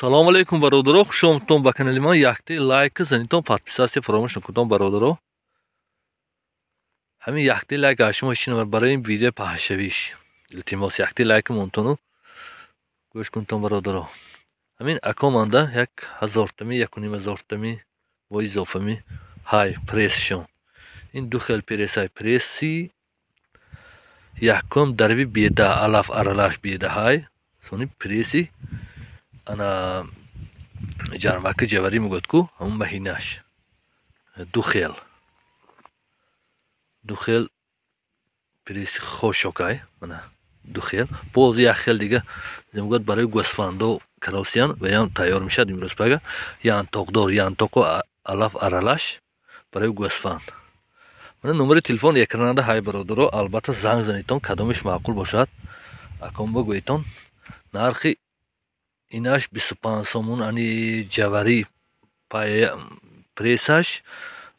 Салом алейкум, бародаро, хуш омадтон ба канали ман. Якти лайк занитон, подписаться фаромӯш накунтон, бародаро. Ҳамин якти лайк аз шумо ҳеч барои ин видео паҳншавиш. Илтимос, якти лайк монтону гӯш кунтон, бародаро. Ҳамин акоманда як ҳазортами, якуним ҳазортами бо изофами ҳай прессшон. Ин ду хел пресс ҳай. Пресси якум дарви беда, алаф аралаш беда ҳай. Сони пресси ана ҷармаки ҷаварӣ мегӯяд ку, ҳамун маҳинаш. Ду хел. Ду хел пресси хошокай. Мана ду хел. Боз як хел дига мегӯяд барои гӯсфандо каросиян ва ям тайёр мешавад имрӯз пага. Янтоқдор, янтоқу алаф аралаш барои гӯсфанд. Мана номери телефон экрананда ҳай, бародаро, албатта занг занитон, кадомеш маъқул бошад. Аком бигӯедтон нархи инаш 25 сомон, ани ҷаварӣ прессаш,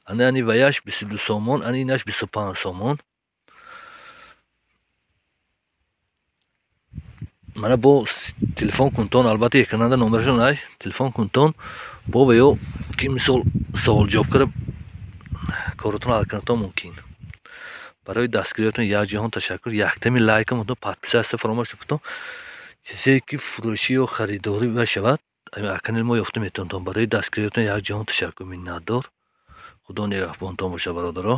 ани ваяш 22 сомон, ани инаш 25 сомон. Мана бо телефон кунтон, албатта экрананда номерашон ай, телефон кунтон бо ва ё ки мисол савол ҷавоб карда коротон ҳал карданатон мумкин. Барои дастгириятон як ҷаҳон ташаккур. Яктами лайка монтон, подписаться фаромӯш накунтон. Чизе ки фурӯшӣ ё харидорӣ шавад, канали мо ёфта метавонтон. Барои дастгириятон як ҷаҳон ташаккур, миннатдор. Худо нигаҳбонтон бошад, бародаро.